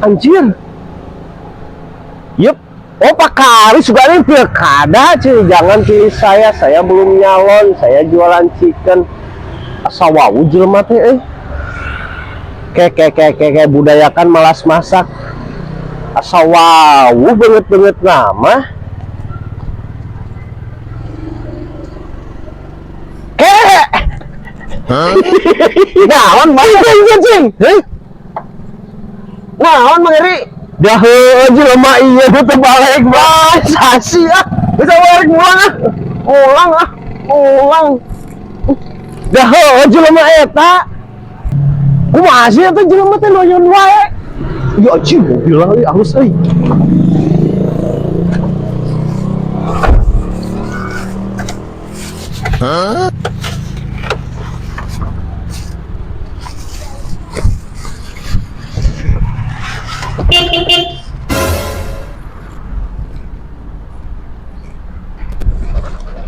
Anjir. Yup. Oh, Pak Karis juga ini pilkada cuy. Jangan pilih saya belum nyalon, saya jualan chicken. Asa wawuh jelema teh euy. Kayak kayak kayak kayak kayak budayakan malas masak. Asa wawuh banget-banget nama. Kek. Naon, Bang? Cing, cing. Naon, Mang Eri? Dah heueuh jelema ieu teu balik bae sasi ah. Bisa balik mulang ah. Mulang ah. Mulang. Dah heueuh jelema eta. Kumaha sih eta jelema teh noyon wae. Ya anjing, mobil euy halus euy.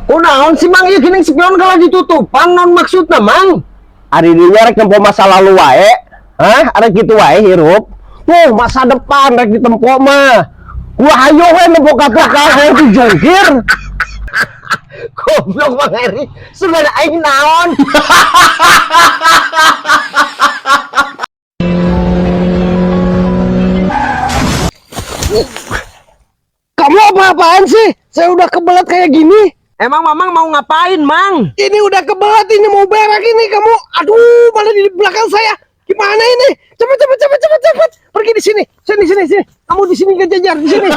Kunaon sih, Mang, ieu geuning spion kalau ditutupan, naon maksudna, Mang? Ari dinya rek nempo masa lalu wae. Hah? Arek kitu wae hirup. Tuh masa depan rek ditempo mah. Gua hayo we nempo ka tukang hayo dijungkir. Goblok Mang Eri, sebenarnya aing naon? Kamu apa-apaan sih? Saya udah kebelet kayak gini. Emang Mamang mau ngapain, Mang? Ini udah kebelet, ini mau berak ini kamu. Aduh, malah di belakang saya. Gimana ini? Cepet, cepet, cepet, cepet, cepet. Pergi di sini. Sini, sini, sini. Kamu di sini kejajar di sini.